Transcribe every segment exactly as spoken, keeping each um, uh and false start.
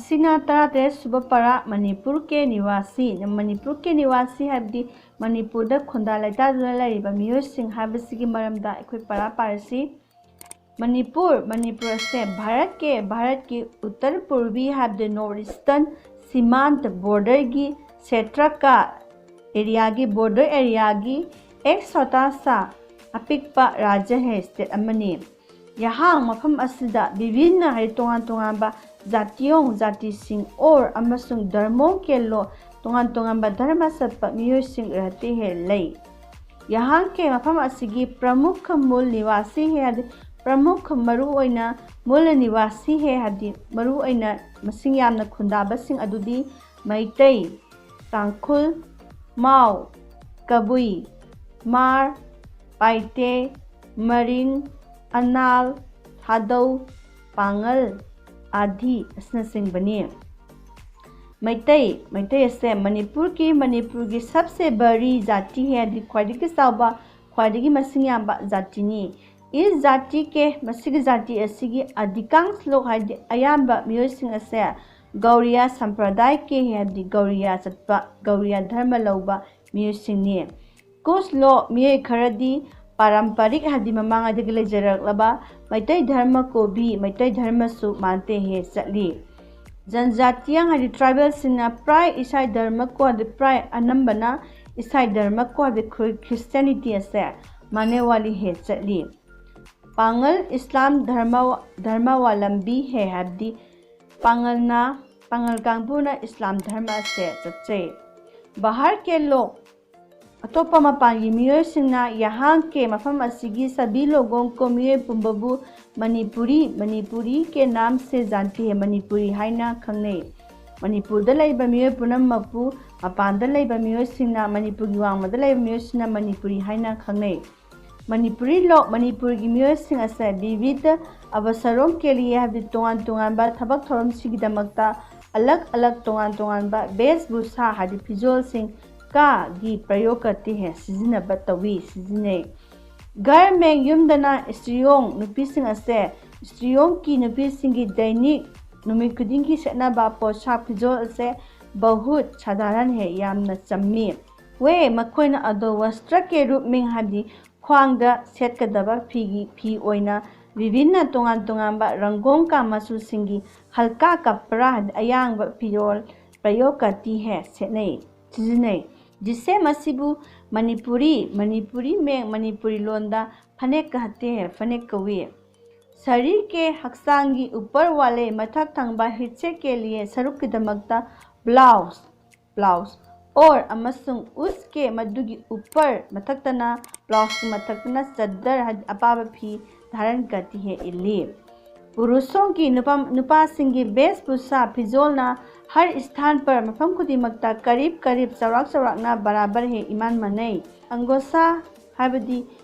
ꯑꯁꯤꯅ ꯇꯔꯥꯇꯔꯦꯠ ꯁꯨꯕ ꯄꯔꯥ, ꯃꯅꯤꯄꯨꯔ ꯀꯦ ꯅꯤꯋꯥꯁꯤ꯫ ꯃꯅꯤꯄꯨꯔ ꯀꯦ ꯅꯤꯋꯥꯁꯤ ꯍꯥꯏꯕꯗꯤ ꯃꯅꯤꯄꯨꯔꯗ ꯈꯨꯟꯗꯥ ꯂꯩꯇꯥꯗꯨꯅ ꯂꯩꯔꯤꯕ ꯃꯤꯑꯣꯏꯁꯤꯡ ꯍꯥꯏꯕꯁꯤꯒꯤ ꯃꯔꯝꯗ ꯑꯩꯈꯣꯏ ꯄꯔꯥ ꯄꯥꯔꯁꯤ꯫ ꯃꯅꯤꯄꯨꯔ, ꯃꯅꯤꯄꯨꯔ ꯑꯁꯦ ꯚꯥꯔꯠꯀꯤ, ꯚꯥꯔꯠꯀꯤ ꯎꯠꯇꯔ ꯄꯨꯔꯕꯤ ꯍꯥꯏꯕꯗꯤ ꯅꯣꯔꯠ ꯏꯁꯇꯔꯟ ꯁꯤꯃꯥꯟꯇ ꯕꯣꯔꯗꯔꯒꯤ ꯁꯦꯇ꯭ꯔꯀꯥ ꯑꯦꯔꯤꯌꯥꯒꯤ, ꯕꯣꯔꯗꯔ ꯑꯦꯔꯤꯌꯥꯒꯤ ꯑꯦꯛ ꯁꯣꯇꯥ ꯁꯥ ꯑꯄꯤꯛꯄ ꯔꯥꯖ꯭ꯌ ꯍꯦ, ꯁ꯭ꯇꯦꯠ ꯑꯃꯅꯤ꯫ ꯌꯍꯥꯡ ꯃꯐꯝ ꯑꯁꯤꯗ ꯕꯤꯚꯤꯟꯅ ꯍꯥꯏꯗꯤ ꯇꯣꯉꯥꯟ ꯇꯣꯉꯥꯟꯕ ꯖꯥꯇꯤꯌꯣꯡ, ꯖꯥꯇꯤꯁꯤꯡ ꯑꯣꯔ ꯑꯃꯁꯨꯡ ꯙꯔꯃꯣꯡ ꯀꯦꯂꯣ ꯇꯣꯉꯥꯟ ꯇꯣꯉꯥꯟꯕ ꯙꯔꯃ ꯆꯠꯄ ꯃꯤꯑꯣꯏꯁꯤꯡ ꯔꯍꯇꯦ ꯍꯦ ꯂꯩ꯫ ꯌꯍꯥꯡ ꯀꯦ ꯃꯐꯝ ꯑꯁꯤꯒꯤ ꯄ꯭ꯔꯃꯨꯈ ꯃꯨꯜ ꯅꯤꯋꯥꯁꯤ ꯍꯦ ꯍꯥꯏꯗꯤ ꯄ꯭ꯔꯃꯨꯈ ꯃꯔꯨꯑꯣꯏꯅ ꯃꯨꯜ ꯅꯤꯋꯥꯁꯤ ꯍꯦ ꯍꯥꯏꯗꯤ ꯃꯔꯨꯑꯣꯏꯅ ꯃꯁꯤꯡ ꯌꯥꯝꯅ ꯈꯨꯟꯗꯥꯕꯁꯤꯡ ꯑꯗꯨꯗꯤ ꯃꯩꯇꯩ, ꯇꯥꯡꯈꯨꯜ, ꯃꯥꯎ, ꯀꯕꯨꯏ, ꯃꯥꯔ, ꯄꯥꯏꯇꯦ, ꯃꯔꯤꯡ, ꯑꯅꯥꯜ, ꯊꯥꯗꯧ, ꯄꯥꯉꯜ, ꯑꯥꯙꯤ ꯑꯁꯤꯅꯆꯤꯡꯕꯅꯤ꯫ ꯃꯩꯇꯩ, ꯃꯩꯇꯩ ꯑꯁꯦ ꯃꯅꯤꯄꯨꯔꯒꯤ, ꯃꯅꯤꯄꯨꯔꯒꯤ ꯁꯕꯁꯦ ꯕꯔꯤ ꯖꯥꯇꯤ ꯍꯦ ꯍꯥꯏꯗꯤ ꯈ꯭ꯋꯥꯏꯗꯒꯤ ꯆꯥꯎꯕ, ꯈ꯭ꯋꯥꯏꯗꯒꯤ ꯃꯁꯤꯡ ꯌꯥꯝꯕ ꯖꯥꯇꯤꯅꯤ꯫ ꯏꯁ ꯖꯥꯇꯤ ꯀꯦ, ꯃꯁꯤꯒꯤ ꯖꯥꯇꯤ ꯑꯁꯤꯒꯤ ꯑꯙꯤꯀꯥꯡꯁ ꯂꯣꯛ ꯍꯥꯏꯗꯤ ꯑꯌꯥꯝꯕ ꯃꯤꯑꯣꯏꯁꯤꯡ ꯑꯁꯦ ꯒꯧꯔꯤꯌꯥ ꯁꯝꯄ꯭ꯔꯗꯥꯏ ꯀꯦ ꯍꯦ ꯍꯥꯏꯗꯤ ꯒꯧꯔꯤꯌꯥ ꯆꯠꯄ, ꯒꯧꯔꯤꯌꯥ ꯙꯔꯃ ꯂꯧꯕ ꯃꯤꯑꯣꯏꯁꯤꯡꯅꯤ꯫ ꯀꯨꯁ ꯂꯣ ꯃꯤꯑꯣꯏ ꯈꯔꯗꯤ ꯄꯥꯔꯝꯄꯔꯤꯛ ꯍꯥꯏꯗꯤ ꯃꯃꯥꯡꯉꯩꯗꯒꯤ ꯂꯩꯖꯔꯛꯂꯕ ꯃꯩꯇꯩ ꯙꯔꯃ ꯀꯣꯕꯤ, ꯃꯩꯇꯩ ꯙꯔꯃꯁꯨ ꯃꯥꯟꯇꯦ ꯍꯦ ꯆꯠꯂꯤ꯫ ꯖꯟꯖꯥꯇꯤꯌꯥꯡ ꯍꯥꯏꯗꯤ ꯇ꯭ꯔꯥꯏꯕꯦꯜꯁꯤꯡꯅ ꯄ꯭ꯔꯥꯏ ꯏꯁꯥꯏ ꯙꯔꯃ ꯀꯣ ꯍꯥꯏꯗꯤ ꯄ꯭ꯔꯥꯏ ꯑꯅꯝꯕꯅ ꯏꯁꯥꯏ ꯙꯔꯃ ꯀꯣ ꯍꯥꯏꯗꯤ ꯈ꯭ꯔꯤ-, ꯈ꯭ꯔꯤꯁꯇꯤꯌꯥꯅꯤꯇꯤ ꯑꯁꯦ ꯃꯥꯅꯦꯋꯥꯂꯤ ꯍꯦ ꯆꯠꯂꯤ꯫ ꯄꯥꯉꯜ ꯏꯁꯂꯥꯝ ꯙꯔꯃ, ꯙꯔꯃꯋꯥꯂꯝꯕꯤ ꯍꯦ ꯍꯥꯏꯕꯗꯤ ꯄꯥꯉꯜꯅ, ꯄꯥꯉꯜ ꯀꯥꯡꯕꯨꯅ ꯏꯁꯂꯥꯝ ꯙꯔꯃ ꯑꯁꯦ ꯆꯠꯆꯩ꯫ ꯕꯍꯥꯔ ꯀꯦ ꯂꯣꯛ, ꯑꯇꯣꯞꯄ ꯃꯄꯥꯟꯒꯤ ꯃꯤꯑꯣꯏꯁꯤꯡꯅ ꯌꯍꯥꯡ ꯀꯦ ꯃꯐꯝ ꯑꯁꯤꯒꯤ ꯁꯕꯤ ꯂꯣꯒꯣꯡ ꯀꯣ ꯃꯤꯑꯣꯏ ꯄꯨꯝꯕꯕꯨ ꯃꯅꯤꯄꯨꯔꯤ, ꯃꯅꯤꯄꯨꯔꯤ ꯀꯦ ꯅꯥꯝ ꯁꯦ ꯖꯥꯟꯇꯤ ꯍꯦ ꯃꯅꯤꯄꯨꯔꯤ ꯍꯥꯏꯅ ꯈꯪꯅꯩ꯫ ꯃꯅꯤꯄꯨꯔꯗ ꯂꯩꯕ ꯃꯤꯑꯣꯏ ꯄꯨꯝꯅꯃꯛꯄꯨ ꯃꯄꯥꯟꯗ ꯂꯩꯕ ꯃꯤꯑꯣꯏꯁꯤꯡꯅ, ꯃꯅꯤꯄꯨꯔꯒꯤ ꯋꯥꯡꯃꯗ ꯂꯩꯕ ꯃꯤꯑꯣꯏꯁꯤꯡꯅ ꯃꯅꯤꯄꯨꯔꯤ ꯍꯥꯏꯅ ꯈꯪꯅꯩ꯫ ꯃꯅꯤꯄꯨꯔꯤ ꯂꯣꯛ, ꯃꯅꯤꯄꯨꯔꯒꯤ ꯃꯤꯑꯣꯏꯁꯤꯡ ꯑꯁꯦ ꯕꯤꯕꯤꯙ ꯑꯕꯁꯔꯣꯝ ꯀꯦꯂꯤꯌꯦ ꯍꯥꯏꯕꯗꯤ ꯇꯣꯉꯥꯟ ꯇꯣꯉꯥꯟꯕ ꯊꯕꯛ ꯊꯧꯔꯝꯁꯤꯡꯒꯤꯗꯃꯛꯇ ꯑꯂꯛ ꯑꯂꯛ ꯇꯣꯉꯥꯟ ꯇꯣꯉꯥꯟꯕ ꯚꯦꯁ ꯚꯨꯁꯥ ꯍꯥꯏꯗꯤ ꯐꯤꯖꯣꯜꯁꯤꯡ ꯀꯥꯒꯤ ꯄ꯭ꯔꯌꯣꯒ ꯀꯔꯇꯤ ꯍꯦ ꯁꯤꯖꯤꯟꯅꯕ ꯇꯧꯏ, ꯁꯤꯖꯤꯟꯅꯩ꯫ ꯘꯔ ꯃꯦꯡ ꯌꯨꯝꯗꯅ ꯏꯁꯇ꯭ꯔꯤꯌꯣꯡ ꯅꯨꯄꯤꯁꯤꯡ ꯑꯁꯦ ꯏꯁꯇ꯭ꯔꯤꯌꯣꯡꯒꯤ ꯅꯨꯄꯤꯁꯤꯡꯒꯤ ꯗꯩꯅꯤꯛ ꯅꯨꯃꯤꯠ ꯈꯨꯗꯤꯡꯒꯤ ꯁꯦꯠꯅꯕ ꯄꯣꯁꯥꯛ ꯐꯤꯖꯣꯜ ꯑꯁꯦ ꯕꯍꯨꯠ ꯁꯥꯙꯥꯔꯟ ꯍꯦ, ꯌꯥꯝꯅ ꯆꯝꯃꯤ꯫ ꯋꯦ, ꯃꯈꯣꯏꯅ ꯑꯗꯣ ꯋꯁꯇ꯭ꯔ ꯀꯦ ꯔꯨꯞ ꯃꯤꯡ ꯍꯥꯏꯕꯗꯤ ꯈ꯭ꯋꯥꯡꯗ ꯁꯦꯠꯀꯗꯕ ꯐꯤꯒꯤ ꯐꯤ ꯑꯣꯏꯅ ꯕꯤꯚꯤꯟꯅ ꯇꯣꯉꯥꯟ ꯇꯣꯉꯥꯟꯕ ꯔꯪꯒꯣꯡ ꯀꯥ ꯃꯆꯨꯁꯤꯡꯒꯤ ꯍꯜꯀꯥ ꯀꯄꯔꯥ ꯍꯥꯏꯕꯗꯤ ꯑꯌꯥꯡꯕ ꯐꯤꯔꯣꯜ ꯄ꯭ꯔꯌꯣꯒ ꯀꯔꯇꯤ ꯍꯦ, ꯁꯦꯠꯅꯩ, ꯁꯤꯖꯤꯟꯅꯩ꯫ ꯖꯤꯁꯦ ꯃꯁꯤꯕꯨ ꯃꯅꯤꯄꯨꯔꯤ, ꯃꯅꯤꯄꯨꯔꯤ ꯃꯦꯡ ꯃꯅꯤꯄꯨꯔꯤ ꯂꯣꯟꯗ ꯐꯅꯦꯛ ꯀꯍꯇꯦ ꯍꯦ, ꯐꯅꯦꯛ ꯀꯧꯏ꯫ ꯁꯔꯤꯔ ꯀꯦ ꯍꯛꯆꯥꯡꯒꯤ ꯎꯄꯔ ꯋꯥꯂꯦ ꯃꯊꯛ ꯊꯪꯕ ꯍꯤꯠꯁꯦ ꯀꯦ ꯂꯤꯌꯦ ꯁꯔꯨꯛꯀꯤꯗꯃꯛꯇ ꯕ꯭ꯂꯥꯎꯁ, ꯕ꯭ꯂꯥꯎꯁ, ꯑꯣꯔ ꯑꯃꯁꯨꯡ ꯎꯁ ꯀꯦ ꯃꯗꯨꯒꯤ ꯎꯄꯔ ꯃꯊꯛꯇꯅ ꯕ꯭ꯂꯥꯎꯁꯀꯤ ꯃꯊꯛꯇꯅ ꯆꯗꯔ ꯍꯥꯏꯗꯤ ꯑꯄꯥꯕ ꯐꯤ ꯙꯥꯔꯟ ꯀꯔꯇꯤ ꯍꯦ ꯏꯜꯂꯤ꯫ ꯄꯨꯔꯨꯁꯣꯡꯒꯤ ꯅꯨꯄꯥ ꯅꯨꯄꯥꯁꯤꯡꯒꯤ ꯕꯦꯁ ꯚꯨꯁꯥ ꯐꯤꯖꯣꯜꯅ ꯍꯔ ꯏꯁꯊꯥꯟ ꯄꯔ ꯃꯐꯝ ꯈꯨꯗꯤꯡꯃꯛꯇ ꯀꯔꯤꯕ ꯀꯔꯤꯕ ꯆꯥꯎꯔꯥꯛ ꯆꯥꯎꯔꯥꯛꯅ ꯕꯔꯥꯕꯔ ꯍꯦ ꯏꯃꯥꯟ ꯃꯥꯟꯅꯩ꯫ ꯑꯪꯒꯣꯁꯥ ꯍꯥꯏꯕꯗꯤ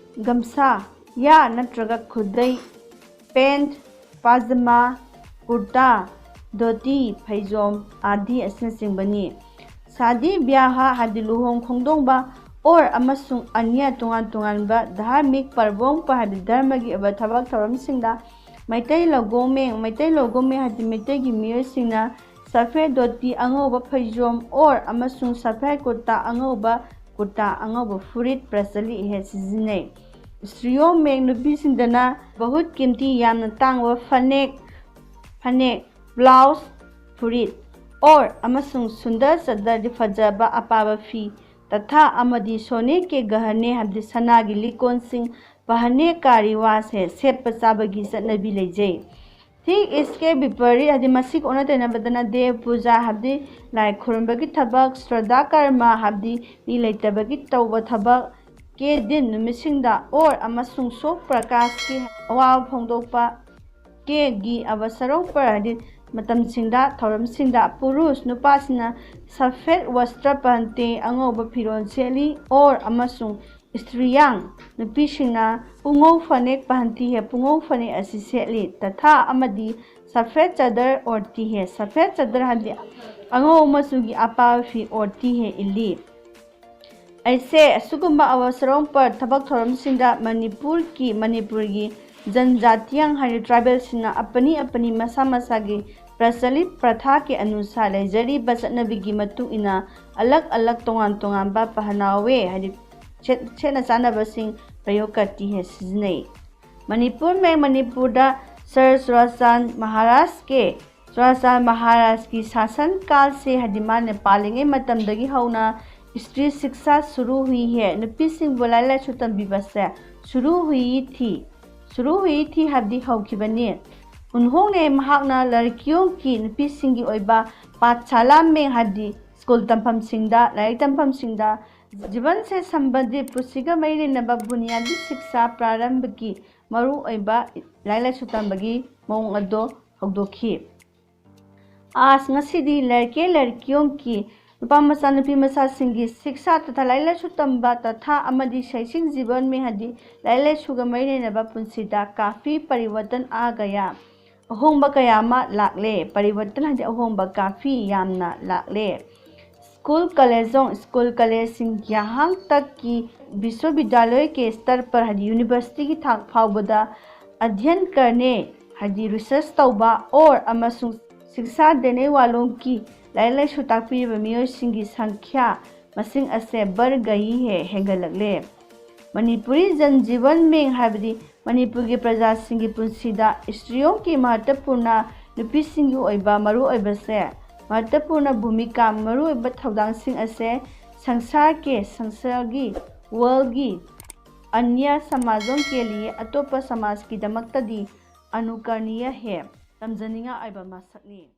ꯒꯝꯁꯥ, ꯌꯥ ꯅꯠꯇ꯭ꯔꯒ ꯈꯨꯗꯩ, ꯄꯦꯟꯠ, ꯄꯥꯖꯃꯥ, ꯀꯨꯔꯇꯥ, ꯙꯣꯇꯤ, ꯐꯩꯖꯣꯝ ꯑꯥꯗꯤ ꯑꯁꯤꯅꯆꯤꯡꯕꯅꯤ꯫ ꯁꯥꯗꯤ ꯕ꯭ꯌꯥꯍ ꯍꯥꯏꯕꯗꯤ ꯂꯨꯍꯣꯡ ꯈꯣꯡꯗꯣꯡꯕ ꯑꯣꯔ ꯑꯃꯁꯨꯡ ꯑꯅ꯭ꯌ ꯇꯣꯉꯥꯟ ꯇꯣꯉꯥꯟꯕ ꯙꯥꯔꯃꯤꯛ ꯄꯔꯕꯣꯡꯄ ꯍꯥꯏꯕꯗꯤ ꯙꯔꯃꯒꯤ ꯑꯣꯏꯕ ꯊꯕꯛ ꯊꯧꯔꯝꯁꯤꯡꯗ ꯃꯩꯇꯩ ꯂꯧꯒꯣꯡꯃꯦꯡ, ꯃꯩꯇꯩ ꯂꯧꯒꯣꯡꯃꯦꯡ ꯍꯥꯏꯕꯗꯤ ꯃꯩꯇꯩꯒꯤ ꯃꯤꯑꯣꯏꯁꯤꯡꯅ ꯁꯐꯦꯗ ꯙꯣꯇꯤ ꯑꯉꯧꯕ ꯐꯩꯖꯣꯝ ꯑꯣꯔ ꯑꯃꯁꯨꯡ ꯁꯐꯦꯗ ꯀꯨꯔꯇꯥ ꯑꯉꯧꯕ ꯀꯨꯔꯇꯥ ꯑꯉꯧꯕ ꯐꯨꯔꯤꯠ ꯄ꯭ꯔꯆꯂꯤ ꯍꯦ ꯁꯤꯖꯤꯟꯅꯩ꯫ ꯏꯁꯇ꯭ꯔꯤꯌꯣꯃꯦꯡ ꯅꯨꯄꯤꯁꯤꯡꯗꯅ ꯕꯍꯨꯠ ꯀꯤꯝꯇꯤ ꯌꯥꯝꯅ ꯇꯥꯡꯕ ꯐꯅꯦꯛ, ꯐꯅꯦꯛ, ꯕ꯭ꯂꯥꯎꯁ, ꯐꯨꯔꯤꯠ, ꯑꯣꯔ ꯑꯃꯁꯨꯡ ꯁꯨꯟꯗꯔ ꯆꯗꯔꯗꯤ ꯐꯖꯕ ꯑꯄꯥꯕ ꯐꯤ, ꯇꯊꯥ ꯑꯃꯗꯤ ꯁꯣꯅꯦ ꯀꯦ ꯒꯍꯅꯦ ꯍꯥꯏꯕꯗꯤ ꯁꯅꯥꯒꯤ ꯂꯤꯀꯣꯟꯁꯤꯡ, ꯄꯍꯅꯦ ꯀꯥ ꯔꯤꯋꯥꯖ ꯍꯦ ꯁꯦꯠꯄ ꯆꯥꯕꯒꯤ ꯆꯠꯅꯕꯤ ꯂꯩꯖꯩ꯫ ꯊꯤꯛ ꯏꯁꯀꯦ ꯕꯤꯄꯔꯤ ꯍꯥꯏꯗꯤ ꯃꯁꯤꯒ ꯑꯣꯟꯅ ꯇꯩꯅꯕꯗꯅ ꯗꯦꯕ ꯄꯨꯖꯥ ꯍꯥꯏꯕꯗꯤ ꯂꯥꯏ ꯈꯨꯔꯨꯝꯕꯒꯤ ꯊꯕꯛ, ꯁ꯭ꯔꯗꯥ ꯀꯔꯃ ꯍꯥꯏꯕꯗꯤ ꯃꯤ ꯂꯩꯇꯕꯒꯤ ꯇꯧꯕ ꯊꯕꯛ, ꯀꯦ ꯗꯤꯟ ꯅꯨꯃꯤꯠꯁꯤꯡꯗ ꯑꯣꯔ ꯑꯃꯁꯨꯡ ꯁꯣꯛ ꯄ꯭ꯔꯀꯥꯁꯀꯤ ꯑꯋꯥꯕ ꯐꯣꯡꯗꯣꯛꯄ, ꯀꯦꯒꯤ ꯑꯕꯁꯔꯣꯡ ꯄꯔ ꯍꯥꯏꯗꯤ ꯃꯇꯝꯁꯤꯡꯗ ꯊꯧꯔꯝꯁꯤꯡꯗ ꯄꯨꯔꯨꯁ ꯅꯨꯄꯥꯁꯤꯡꯅ ꯁꯐꯦꯗ ꯋꯁꯇ꯭ꯔ ꯄꯍꯟꯇꯦ ꯑꯉꯧꯕ ꯐꯤꯔꯣꯜ ꯁꯦꯠꯂꯤ ꯑꯣꯔ ꯑꯃꯁꯨꯡ ꯏꯁꯇ꯭ꯔꯤꯌꯥꯡ ꯅꯨꯄꯤꯁꯤꯡꯅ ꯄꯨꯡꯉꯧ ꯐꯅꯦꯛ ꯄꯍꯟꯇꯤ ꯍꯦ ꯄꯨꯡꯉꯧ ꯐꯅꯦꯛ ꯑꯁꯤ ꯁꯦꯠꯂꯤ꯫ ꯇꯊꯥ ꯑꯃꯗꯤ ꯁꯐꯦꯗ ꯆꯗꯔ ꯑꯣꯔꯇꯤ ꯍꯦ ꯁꯐꯦꯗ ꯆꯗꯔ ꯍꯥꯏꯗꯤ ꯑꯉꯧꯕ ꯃꯆꯨꯒꯤ ꯑꯄꯥꯕ ꯐꯤ ꯑꯣꯔꯇꯤ ꯍꯦ ꯏꯜꯂꯤ꯫ ꯑꯩꯁꯦ ꯑꯁꯤꯒꯨꯝꯕ ꯑꯋꯁꯔꯣꯡ ꯄꯔ ꯊꯕꯛ ꯊꯧꯔꯝꯁꯤꯡꯗ ꯃꯅꯤꯄꯨꯔꯒꯤ ꯃꯅꯤꯄꯨꯔꯒꯤ ꯖꯟꯖꯥꯇꯤꯌꯥꯡ ꯍꯥꯏꯗꯤ ꯇ꯭ꯔꯥꯏꯕꯦꯜꯁꯤꯡꯅ ꯑꯄꯅꯤ ꯑꯄꯅꯤ ꯃꯁꯥ ꯃꯁꯥꯒꯤ ꯄ꯭ꯔꯆꯂꯤꯠ ꯄ꯭ꯔꯊꯥꯒꯤ ꯑꯅꯨꯁꯥꯔ ꯂꯩꯖꯔꯤꯕ ꯆꯠꯅꯕꯤꯒꯤ ꯃꯇꯨꯡ ꯏꯟꯅ ꯑꯂꯛ ꯑꯂꯛ ꯇꯣꯉꯥꯟ ꯇꯣꯉꯥꯟꯕ ꯄꯍꯅꯥꯋꯦ ꯍꯥꯏꯗꯤ ꯁꯦꯠ- ꯁꯦꯠꯅ ꯆꯥꯅꯕꯁꯤꯡ ꯄ꯭ꯔꯌꯣꯒ ꯀꯔꯇꯤ ꯍꯦ ꯁꯤꯖꯤꯟꯅꯩ꯫ ꯃꯅꯤꯄꯨꯔ ꯃꯦ ꯃꯅꯤꯄꯨꯔꯗ ꯁꯔ ꯆꯨꯔꯥꯆꯥꯟ ꯃꯍꯥꯔꯥꯖ ꯀꯦ ꯆꯨꯔꯥꯆꯥꯟ ꯃꯍꯥꯔꯥꯖꯀꯤ ꯁꯥꯁꯟ ꯀꯥꯜꯁꯦ ꯍꯥꯏꯗꯤ ꯃꯥꯅ ꯄꯥꯜꯂꯤꯉꯩ ꯃꯇꯝꯗꯒꯤ ꯍꯧꯅ ꯏꯁꯇ꯭ꯔꯤ ꯁꯤꯛꯁꯥ ꯁꯨꯔꯨ ꯍꯨꯏ ꯍꯦ ꯅꯨꯄꯤꯁꯤꯡꯕꯨ ꯂꯥꯏꯔꯤꯛ ꯂꯥꯏꯁꯨ ꯇꯝꯕꯤꯕꯁꯦ ꯁꯨꯔꯨ ꯍꯨꯏ ꯊꯤ ꯁꯨꯔꯨ ꯍꯨꯏ ꯊꯤ ꯍꯥꯏꯕꯗꯤ ꯍꯧꯈꯤꯕꯅꯤ꯫ ꯎꯟꯍꯣꯡꯅꯦ ꯃꯍꯥꯛꯅ ꯂꯔꯀꯤꯌꯣꯡꯒꯤ ꯅꯨꯄꯤꯁꯤꯡꯒꯤ ꯑꯣꯏꯕ ꯄꯥꯠꯁꯥꯂꯥ ꯃꯦꯡ ꯍꯥꯏꯕꯗꯤ ꯁ꯭ꯀꯨꯜ ꯇꯝꯐꯝꯁꯤꯡꯗ ꯂꯥꯏꯔꯤꯛ ꯇꯝꯐꯝꯁꯤꯡꯗ ꯖꯤꯕꯟ ꯁꯦ ꯁꯝꯕꯟꯗꯤꯠ ꯄꯨꯟꯁꯤꯒ ꯃꯔꯤ ꯂꯩꯅꯕ ꯕꯨꯅꯤꯌꯥꯗꯤ ꯁꯤꯛꯁꯥ ꯄ꯭ꯔꯥꯔꯝꯚꯒꯤ ꯃꯔꯨꯑꯣꯏꯕ ꯂꯥꯏꯔꯤꯛ ꯂꯥꯏꯁꯨ ꯇꯝꯕꯒꯤ ꯃꯑꯣꯡ ꯑꯗꯨ ꯍꯧꯗꯣꯛꯈꯤ꯫ ꯑꯥꯁ ꯉꯁꯤꯗꯤ ꯂꯔꯀꯦ ꯂꯔꯀꯤꯌꯣꯡꯒꯤ ꯅꯨꯄꯥ ꯃꯆꯥ ꯅꯨꯄꯤ ꯃꯆꯥꯁꯤꯡꯒꯤ ꯁꯤꯛꯁꯥ ꯇꯊꯥ ꯂꯥꯏꯔꯤꯛ ꯂꯥꯏꯁꯨ ꯇꯝꯕ ꯇꯊꯥ ꯑꯃꯗꯤ ꯁꯩꯁꯤꯡ ꯖꯤꯕꯟ ꯃꯦ ꯍꯥꯏꯗꯤ ꯂꯥꯏꯔꯤꯛ ꯂꯥꯏꯁꯨꯒ ꯃꯔꯤ ꯂꯩꯅꯕ ꯄꯨꯟꯁꯤꯗ ꯀꯥꯐꯤ ꯄꯔꯤꯋꯔꯇꯟ ꯑꯥ ꯒꯌꯥ ꯑꯍꯣꯡꯕ ꯀꯌꯥ ꯑꯃ ꯂꯥꯛꯂꯦ꯫ ꯄꯔꯤꯋꯔꯇꯟ ꯍꯥꯏꯗꯤ ꯑꯍꯣꯡꯕ ꯀꯥꯐꯤ ꯌꯥꯝꯅ ꯂꯥꯛꯂꯦ꯫ ꯁ꯭ꯀꯨꯜ ꯀꯂꯦꯖꯣꯡ ꯁ꯭ꯀꯨꯜ ꯀꯂꯦꯖꯁꯤꯡ ꯌꯥꯍꯥꯡ ꯇꯛꯀꯤ ꯕꯤꯁ꯭ꯋꯕꯤꯗ꯭ꯌꯥꯂꯣꯏ ꯀꯦ ꯁ꯭ꯇꯔ ꯄꯔ ꯍꯥꯏꯗꯤ ꯌꯨꯅꯤꯚꯔꯁꯤꯇꯤꯒꯤ ꯊꯥꯛ ꯐꯥꯎꯕꯗ ꯑꯙ꯭ꯌꯟ ꯀꯔꯅꯦ ꯍꯥꯏꯗꯤ ꯔꯤꯁꯔꯁ ꯇꯧꯕ ꯑꯣꯔ ꯑꯃꯁꯨꯡ ꯁꯤꯛꯁꯥ ꯗꯦꯅꯦ ꯋꯥꯂꯣꯡꯒꯤ ꯂꯥꯏꯔꯤꯛ ꯂꯥꯏꯁꯨ ꯇꯥꯛꯄꯤꯔꯤꯕ ꯃꯤꯑꯣꯏꯁꯤꯡꯒꯤ ꯁꯪꯈ꯭ꯌꯥ ꯃꯁꯤꯡ ꯑꯁꯦ ꯕꯔ ꯒꯌꯤ ꯍꯦ ꯍꯦꯟꯒꯠꯂꯛꯂꯦ꯫ ꯃꯅꯤꯄꯨꯔꯤ ꯖꯟ ꯖꯤꯕꯟ ꯃꯦꯡ ꯍꯥꯏꯕꯗꯤ ꯃꯅꯤꯄꯨꯔꯒꯤ ꯄ꯭ꯔꯖꯥꯁꯤꯡꯒꯤ ꯄꯨꯟꯁꯤꯗ ꯏꯁꯇ꯭ꯔꯤꯌꯣꯡꯒꯤ ꯃꯍꯠꯇꯄꯨꯔꯅ ꯅꯨꯄꯤꯁꯤꯡꯒꯤ ꯑꯣꯏꯕ ꯃꯔꯨꯑꯣꯏꯕꯁꯦ ꯃꯍꯠꯇꯄꯨꯔꯅ ꯚꯨꯃꯤꯀꯥ ꯃꯔꯨꯑꯣꯏꯕ ꯊꯧꯗꯥꯡꯁꯤꯡ ꯑꯁꯦ ꯁꯪꯁꯥꯔ ꯀꯦ ꯁꯪꯁꯥꯔꯒꯤ ꯋꯥꯔꯜꯒꯤ ꯑꯟꯌ ꯁꯃꯥꯖꯣꯡ ꯀꯦ ꯂꯤꯌꯦ ꯑꯇꯣꯞꯄ ꯁꯃꯥꯖꯀꯤꯗꯃꯛꯇꯗꯤ ꯑꯅꯨꯀꯔꯅꯤꯌ ꯍꯦ ꯇꯝꯖꯅꯤꯡꯉꯥꯏ ꯑꯣꯏꯕ ꯃꯁꯛꯅꯤ꯫